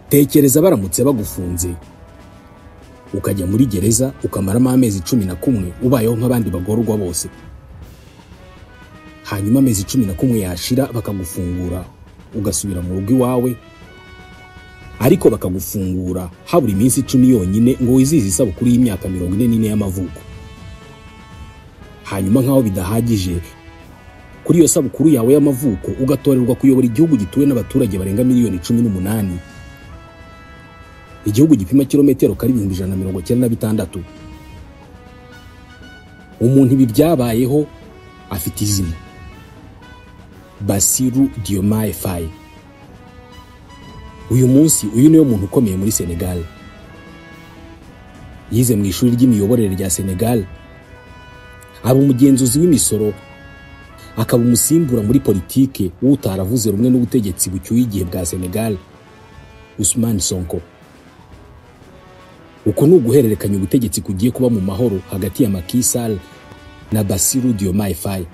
Tekereza baramutse bagufunze ukajya muri gereza ukamaramo amezi 11 ubayeho nk'abandi bagororwa bose, hanyuma amezi 11 yashira bakagufungura ugasubira mu rugo iwawe, ariko bakagufungura habura iminsi 10 yonyine ngo wizihize isabukuru y'imyaka 44 y'amavuko. Hanyuma nkaho bidahagije, kuri iyo sabukuru yawe y'amavuko ugatorerwa kuyobora igihugu gituwe n'abaturage barenga miliyoni 18, igihugu gipima kilometero kari 196. Umuntu ibi byabayeho afite izina Bassirou Diomaye Faye. Uyu munsi uyu niwe muntu ukomeye muri Senegal. Yize mu ishuri ry'imiyoborere rya Senegal, aba umugenzuzi w'imisoro, akaba umusimbura muri politike utaravuze rumwe n'ubutegetsi bucyuye igihe bwa Senegal, Ousmane Sonko. Uko ni uguhererekanya ubutegetsi kugiye kuba mu mahoro hagati ya Macky Sall na Bassirou Diomaye Faye.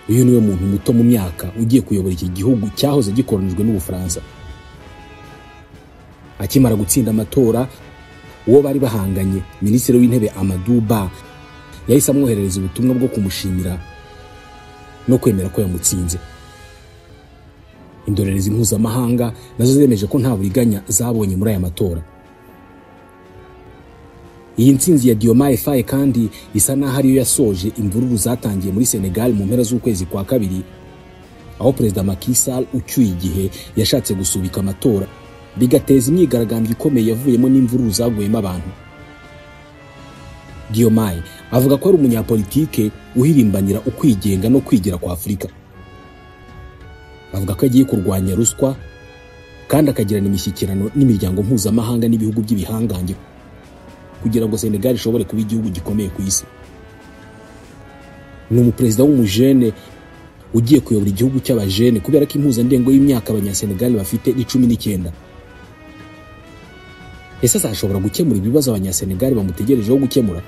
Uyu niwe muntu muto mu myaka ugiye kuyobora iki gihugu cyahoze gikoronijwe n'Ubufaransa. Akimara gutsinda amatora, uwo bari bahanganye, Minisitiri w'Intebe Amadou Ba, yahise amwoherereza ubutumwa bwo kumushimira no kwemera ko yamutsinze. Indorerezi mpuzamahanga nazo zemeje ko nta buriganya zabonye muri aya matora. Iyi ntsinzi ya Diomaye Faye kandi isa naho ariyo yasoje imvururu zatangiye muri Senegal mu mpera z'ukwezi kwa kabiri, aho Perezida Macky Sall ucyuye igihe yashatse gusubika amatora, bigateza imyigaragambyo ikomeye yavuyemo n'imvururu zaguyemo abantu. Diomaye avuga ko ari umunyapolitike uhirimbanira ukwigenga no kwigira kwa Afurika. Avuga ko agiye kurwanya ruswa kandi akagirana imishyikirano n'imiryango mpuzamahanga n'ibihugu by'ibihangange kugira ngo Senegal ishobore kuba igihugu gikomeye ku isi. Ni umuperezida w'umujene ugiye kuyobora igihugu cy'abajene kubera ko impuzandengo y'imyaka abanyasenegal bafite ni 19. Ese azashobora gukemura ibibazo abanyasenegal bamutegerejeho gukemura?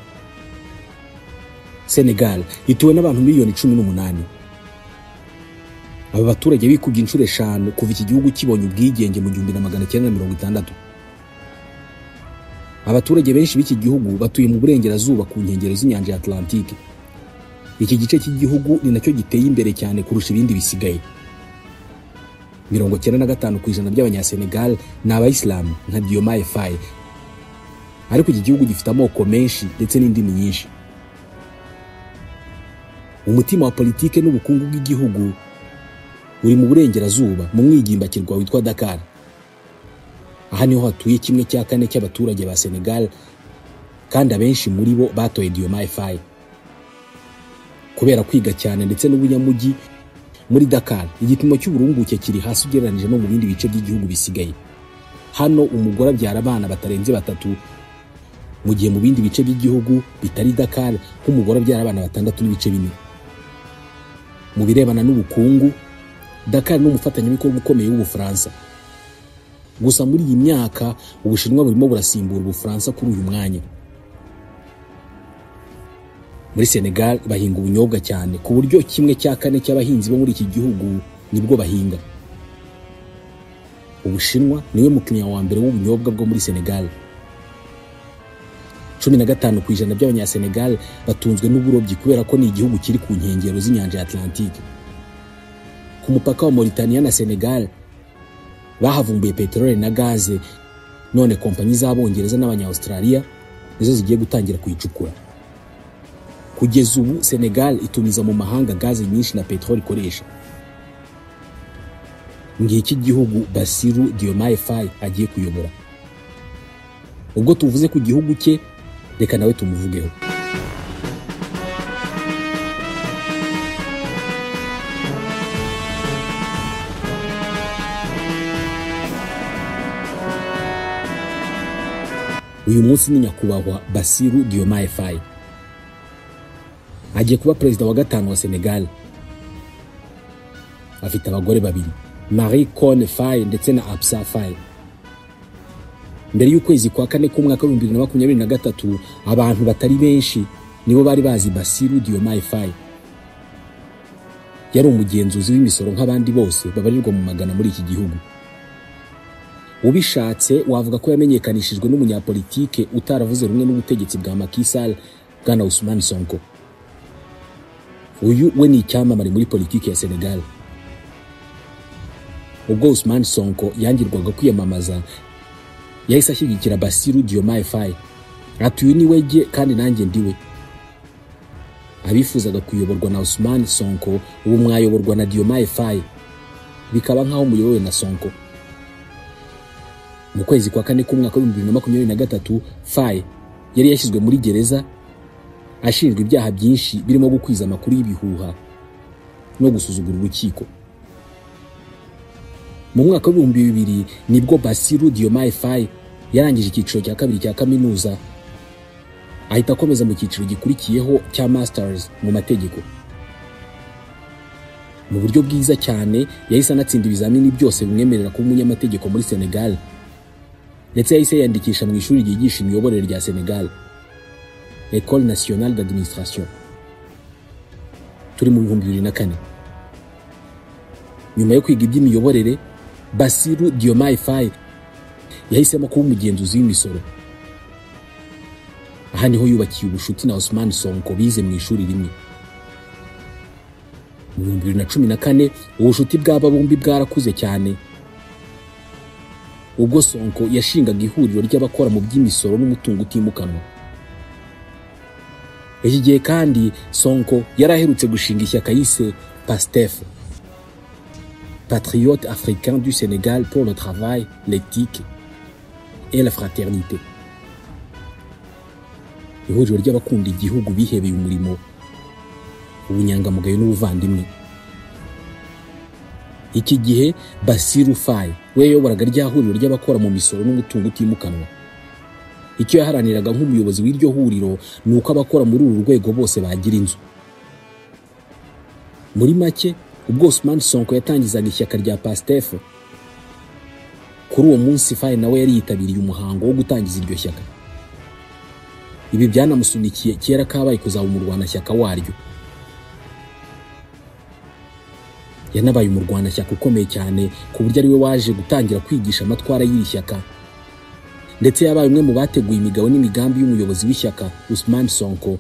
Senegal ituwe n'abantu miliyoni 18. Aba baturage bikubye inshuro 5 kuva iki gihugu kibonye ubwigenge mu 1960. Abaturage benshi b'iki gihugu batuye mu burengerazuba ku nkengero z'inyanja ya Atlantique. Iki gice cy'igihugu ni nacyo giteye imbere cyane kurusha ibindi bisigaye. 95% by'abanyasenegal ni abayisilamu nka Diomaye Faye, ariko iki gihugu gifite amoko menshi ndetse n'indimi nyinshi. Umutima wa politike n'ubukungu bw'igihugu uri mu burengerazuba mu mwigimbakirwa witwa Dakar. Aha niho hatuye 1/4 cy'abaturage ba Senegal, kandi abenshi muri bo batoye Diomaye Faye. Kubera kwiga cyane ndetse n'ubunyamujyi muri Dakar, igipimo cy'uburumbuke kiri hasi ugereranije no mu bindi bice by'igihugu bisigaye. Hano umugore abyara abana batarenze 3, mu gihe mu bindi bice by'igihugu bitari Dakar nk'umugore abyara abana 6.4. Mu birebana n'ubukungu, Dakar ni umufatanyabikorwa ukomeye w'Ubufaransa. Gusa muri iyi myaka Ubushinwa burimo burasimbura Ubufaransa kuri uyu mwanya. Muri Senegal bahinga ubunyobwa cyane ku buryo 1/4 cy'abahinzi bo muri iki gihugu nibwo bahinga. Ubushinwa niwe mukiriya wa mbere w'ubunyobwa bwo muri Senegal. 15% by'abanyasenegal batunzwe n'uburobyi kubera ko ni igihugu kiri ku nkengero z'inyanja ya Atlantique. Ku mupaka wa Mauritania na Senegal bahavumbuye peteroli na gaze, none kompanyi z'Abongereza n'Abanya-Australia nizo zigiye gutangira kuyicukura. Kugeza ubu Senegal itumiza mu mahanga gaze nyinshi na peteroli ikoresha. Ngiki gihugu Bassirou Diomaye Faye agiye kuyobora. Ubwo tuvuze ku gihugu cye, reka nawe tumuvugeho. Uyu munsi ni nyakubahwa Bassirou Diomaye Faye. Agiye kuba perezida wa 5 wa Senegal. Afite abagore babiri, Marie Khone Faye ndetse na Absa Faye. Mbere y'ukwezi kwa kane k'umwaka wa 2023, abantu batari benshi nibo bari bazi Bassirou Diomaye Faye. Yari umugenzuzi w'imisoro nk'abandi bose babarirwa mu magana muri iki gihugu. Ubishatse wavuga ko yamenyekanishijwe n'umunyapolitike utaravuze rumwe n'ubutegetsi bwa Macky Sall, bwana Ousmane Sonko. Uyu we ni icyamamare muri politiki ya Senegal. Ubwo Ousmane Sonko yangirwaga kwiyamamaza, yahise ashyigikira Bassirou Diomaye Faye. Ati uyu ni we jye kandi nanjye ndiwe. Abifuzaga kuyoborwa na Ousmane Sonko ubu mwayoborwa na Diomaye Faye, bikaba nkaho muyobowe na Sonko. Mu kwezi kwa kane k'umwaka wa 2023, Faye yari yashyizwe muri gereza ashinjwa ibyaha byinshi birimo gukwiza amakuru y'ibihuha no gusuzugura urukiko. Mu mwaka wa 2000 nibwo Bassirou Diomaye Faye yarangije icyiciro cya kabiri cya kaminuza, ahita akomeza mu cyiciro gikurikiyeho cya masters mu mategeko. Mu buryo bwiza cyane yahise anatsinda ibizamini byose bimwemerera kuba umunyamategeko muri Senegal, ndetse yahise yiyandikisha mu ishuri ryigisha imiyoborere rya Senegal, École Nationale d'Administration. Turi mu 2004. Nyuma yo kwiga iby'imiyoborere, Bassirou Diomaye Faye yahisemo kuba umugenzuzi w'imisoro. Aha niho yubakiye ubushuti na Ousmane Sonko bize mu ishuri rimwe. Mu 2014 ubushuti bw'aba bombi bwarakuze cyane, ubwo Sonko yashingaga ihuriro ry'abakora mu by'imisoro n'umutungo utimukanwa. Iki gihe kandi Sonko yaraherutse gushinga ishyaka yise PASTEF, Patriote africain du Sénégal pour le travail, l'éthique et la fraternité. Ihuriro ry'abakunda igihugu bihebeye umurimo, ubunyangamugayo n'ubuvandimwe. Iki gihe Bassirou Faye we yayoboraga rya huriro ry'abakora mu misoro n'umutungo utimukanwa. Icyo yaharaniraga nk'umuyobozi w'iryo huriro ni uko abakora muri uru rwego bose bagira inzu. Muri make, ubwo Ousmane Sonko yatangizaga ishyaka rya PASTEF, kuri uwo munsi Faye nawe yari yitabiriye umuhango wo gutangiza iryo shyaka. Ibi byanamusunikiye kera kabaye kuzaba umurwanashyaka waryo. Yanabaye umurwanashyaka ukomeye cyane ku buryo ari we waje gutangira kwigisha amatwara y'iri shyaka, ndetse yabaye umwe mu bateguye imigabo n'imigambi y'umuyobozi w'ishyaka Ousmane Sonko,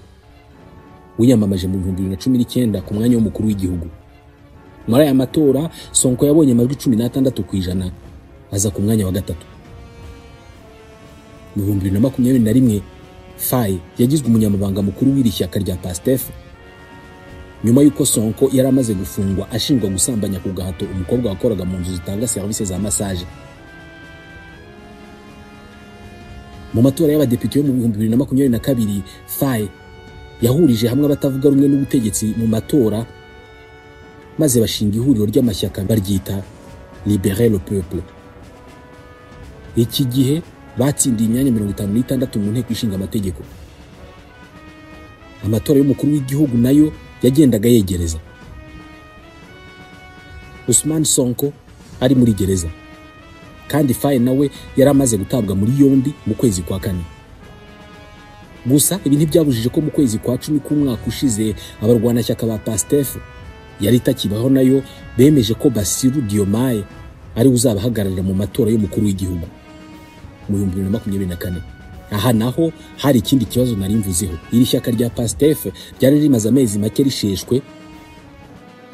wiyamamaje mu 2019 ku mwanya w'umukuru w'igihugu. Muri aya matora Sonko yabonye amajwi 16% aza ku mwanya wa gatatu. Mu 2021 Faye yagizwe umunyamabanga mukuru w'iri shyaka rya PASTEF, nyuma y'uko Sonko yari amaze gufungwa ashinjwa gusambanya ku gahato umukobwa wakoraga mu nzu zitanga serivisi za massage. Mu matora y'abadepite yo mu 2022, Faye yahurije hamwe abatavuga rumwe n'ubutegetsi mu matora, maze bashinga ihuriro ry'amashyaka baryita Libérer le Peuple. Iki gihe batsindiye imyanya 56 mu nteko ishinga amategeko. Amatora y'umukuru w'igihugu nayo yagendaga yegereza. Ousmane Sonko ari muri gereza, kandi Faye nawe yari amaze gutabwa muri yombi mu kwezi kwa kane. Gusa ibi ntibyabujije ko mu kwezi kwa 10 k'umwaka ushize abarwanashyaka ba PASTEF yari itakibaho nayo bemeje ko Bassirou Diomaye ari uzabahagararira mu matora y'umukuru w'igihugu mu 2024. Aha naho hari ikindi kibazo nari mvuzeho. Iri shyaka rya PASTEF ryari rimaze amezi make risheshwe,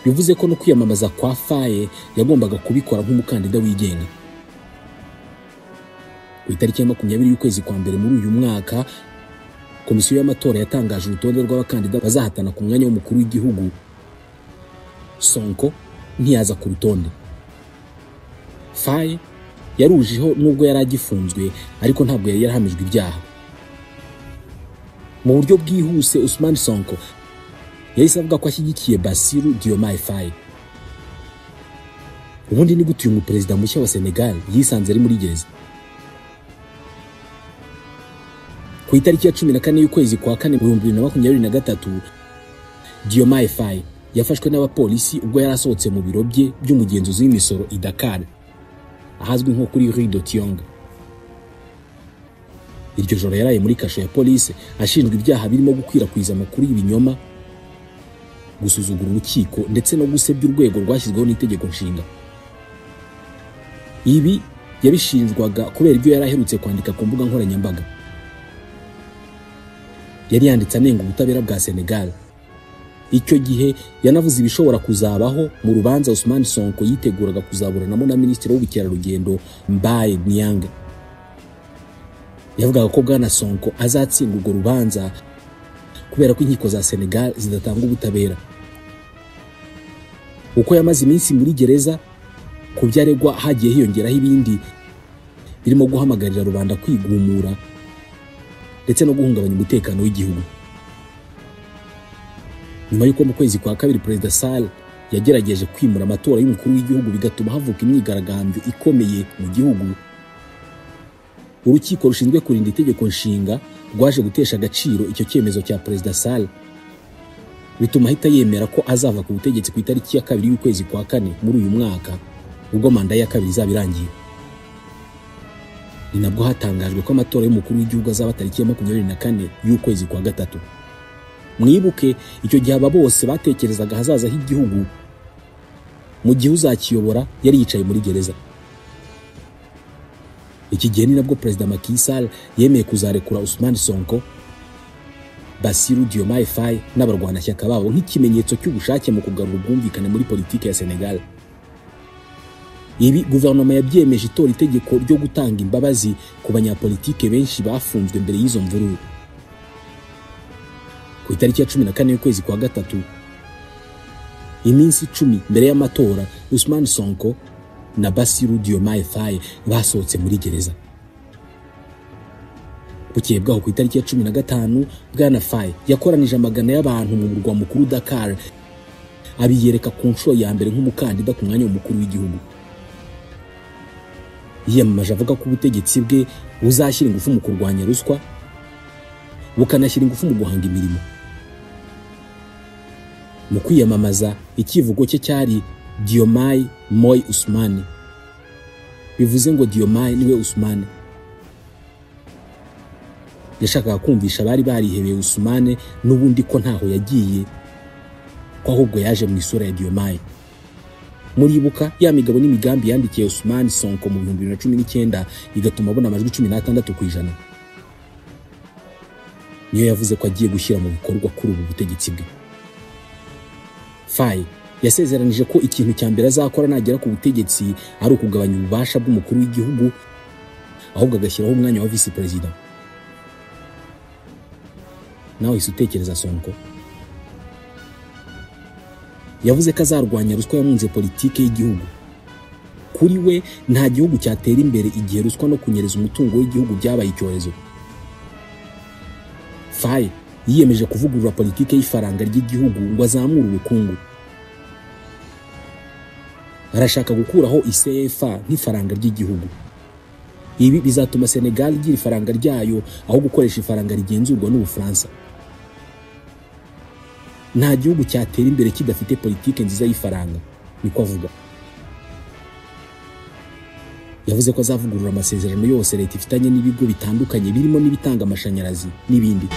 bivuze ko no kwiyamamaza kwa Faye yagombaga kubikora nk'umukandida wigenga. Ku itariki ya 20 y'ukwezi kwa mbere muri uyu mwaka, komisiyo y'amatora yatangaje urutonde rw'abakandida bazahatana ku mwanya w'umukuru w'igihugu. Sonko ntiyaza ku rutonde. Faye yarujiho nubwo yari agifunzwe, ariko ntabwo yari yarahamijwe ibyaha. Mu buryo bwihuse Ousmane Sonko yahise avuga ko ashyigikiye Bassirou Diomaye Faye. Ubundi ni gute uyu muperezida mushya wa Senegal yisanze ari muri gereza? Ku itariki ya 14 y'ukwezi kwa kane mu 2023, Diomaye Faye yafashwe n'abapolisi ubwo yari asohotse mu biro bye by'umugenzuzi w'imisoro i Dakar, ahazwi nko kuri Rue de Tiong. Iryo joro yaraye muri kasho ya polisi ashinjwa ibyaha birimo gukwirakwiza amakuru y'ibinyoma, gusuzugura urukiko ndetse no gusebya urwego rwashyizweho n'itegeko nshinga. Ibi Yabishinjwaga kubera ibyo yari aherutse kwandika ku mbuga nkoranyambaga. Yari yanditse anenga ubutabera bwa Senegal. Icyo gihe yanavuze ibishobora kuzabaho mu rubanza Ousmane Sonko yiteguraga kuzaburanamo na Minisitiri w'Ubukerarugendo Mbaye Niang. Yavugaga ko Bwana Sonko azatsindwa urwo rubanza kubera ko inkiko za Senegal zidatanga ubutabera. Uko yamaze iminsi muri gereza, ku byo aregwa hagiye hiyongeraho ibindi birimo guhamagarira rubanda kwigumura ndetse no guhungabanya umutekano w'igihugu. Nyuma y'uko mu kwezi kwa kabiri Perezida Sall yagerageje kwimura amatora y'umukuru w'igihugu bigatuma havuka imyigaragambyo ikomeye mu gihugu, urukiko rushinzwe kurinda itegeko nshinga rwaje gutesha agaciro icyo cyemezo cya Perezida Sall, bituma ahita yemera ko azava ku butegetsi ku itariki ya 2 y'ukwezi kwa 4 muri uyu mwaka, ubwo manda ya kabiri izaba irangiye. Ni nabwo hatangajwe ko amatora y'umukuru w'igihugu azaba tariki ya 24 y'ukwezi kwa 3. Mwibuke icyo gihe aba bose batekerezaga hazaza h'igihugu, mu gihe uzakiyobora yari yicaye muri gereza. Iki gihe ni nabwo Perezida Macky Sall yemeye kuzarekura Ousmane Sonko, Bassirou Diomaye Faye n'abarwanashyaka babo nk'ikimenyetso cy'ubushake mu kugarura ubwumvikane muri politiki ya Senegal. Ibi guverinoma yabyemeje itora itegeko ryo gutanga imbabazi ku banyapolitike benshi bafunzwe mbere y'izo mvururu. Ku itariki ya 14 y'ukwezi kwa 3, iminsi 10 mbere y'amatora, Ousmane Sonko na Bassirou Diomaye Faye basohotse muri gereza. Bukeye bwaho ku itariki ya 15, Bwana Faye yakoranije amagana y'abantu mu murwa mukuru Dakar, abiyereka ku nshuro ya mbere nk'umukandida ku mwanya w'umukuru w'igihugu. Yiyamamaje avuga ko ubutegetsi bwe buzashyira ingufu mu kurwanya ruswa, bukanashyira ingufu mu guhanga imirimo. Mu kwiyamamaza, ikivugo cye cyari Diomaye Moy Ousmane, bivuze ngo Diomaye niwe Ousmane. Yashakaga kumvisha abari barihebeye Ousmane n'ubundi ko ntaho yagiye, ko ahubwo yaje mu isura ya Diomaye. Muribuka ya migabo n'imigambi yandikiye Ousmane Sonko mu 2019 igatuma abona amajwi 16%. Niyo yavuze ko agiye gushyira mu bikorwa kuri ubu butegetsi bwe. Faye yasezeranije ko ikintu cya mbere azakora nagera ku butegetsi ari ukugabanya ububasha bw'umukuru w'igihugu, ahubwo agashyiraho umwanya wa vice president. Nawe isi utekereza Sonko. Yavuze ko azarwanya ruswa yamunze politike y'igihugu. Kuri we nta gihugu cyatera imbere igihe ruswa no kunyereza umutungo w'igihugu byabaye icyorezo. Faye yiyemeje kuvugurura politike y'ifaranga ry'igihugu ngo azamure ubukungu. Arashaka gukuraho ICFA nk'ifaranga ry'igihugu. Ibi bizatuma Senegal igira ifaranga ryayo aho gukoresha ifaranga rigenzurwa n'Ubufaransa. Nta gihugu cyatera imbere kidafite politike nziza y'ifaranga, niko avuga. Yavuze ko azavugurura amasezerano yose leta ifitanye n'ibigo bitandukanye birimo n'ibitanga amashanyarazi n'ibindi.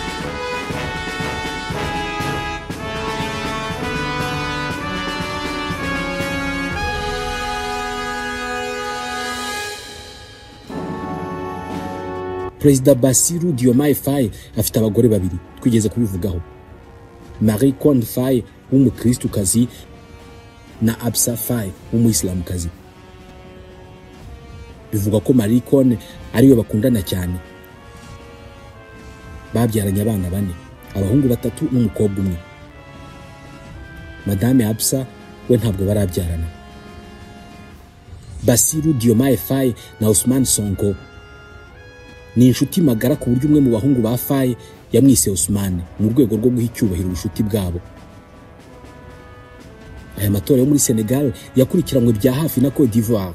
Perezida Bassirou Diomaye Faye afite abagore babiri twigeze kubivugaho, Marie Khone Faye w'umukristukazi na Absa Faye w'umuyisilamukazi. Bivugwa ko Marie Khone ariwe bakundana cyane. Babyaranye abana 4, abahungu 3 n'umukobwa umwe. Madame Absa we ntabwo barabyarana. Bassirou Diomaye Faye na Ousmane Sonko ni inshuti magara ku buryo umwe mu bahungu ba Faye yamwise Ousmane mu rwego rwo guha icyubahiro ubushuti bwabo. Aya matora yo muri Senegal yakurikiranywe bya hafi na Côte d'Ivoire.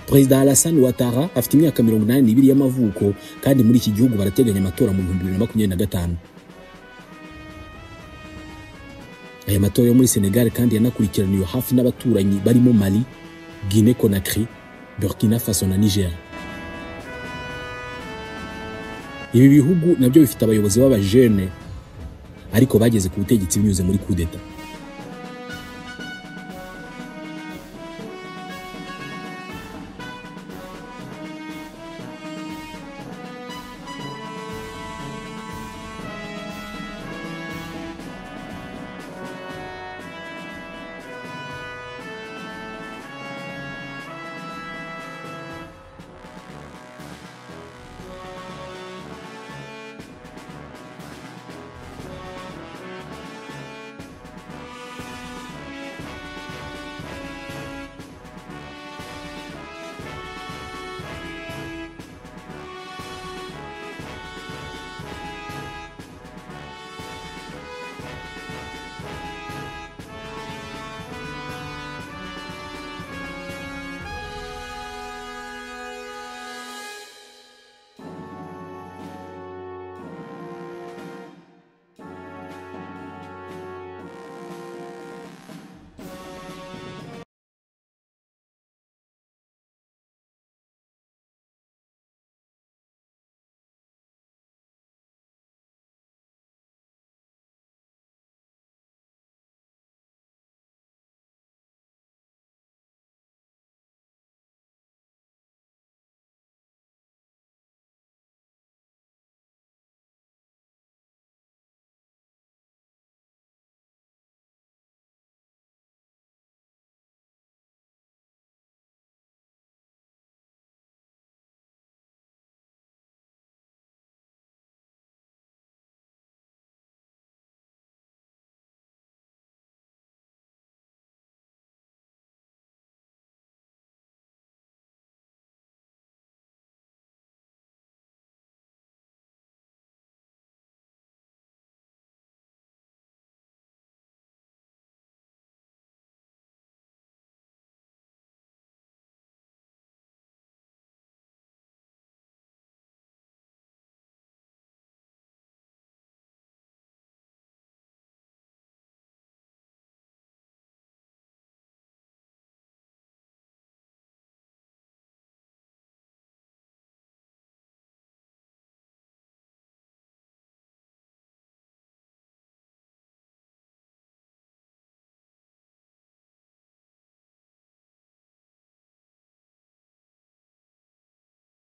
Perezida Alassane Ouattara afite imyaka 82 y'amavuko kandi muri iki gihugu barateganya amatora mu 2025. Aya matora yo muri Senegal kandi yanakurikiraniwe hafi n'abaturanyi barimo Mali, Guinée Conakry, Burkina Faso na Niger. Ibi bihugu nabyo bifite abayobozi b'abajene ariko bageze ku butegetsi binyuze muri coup d'etat.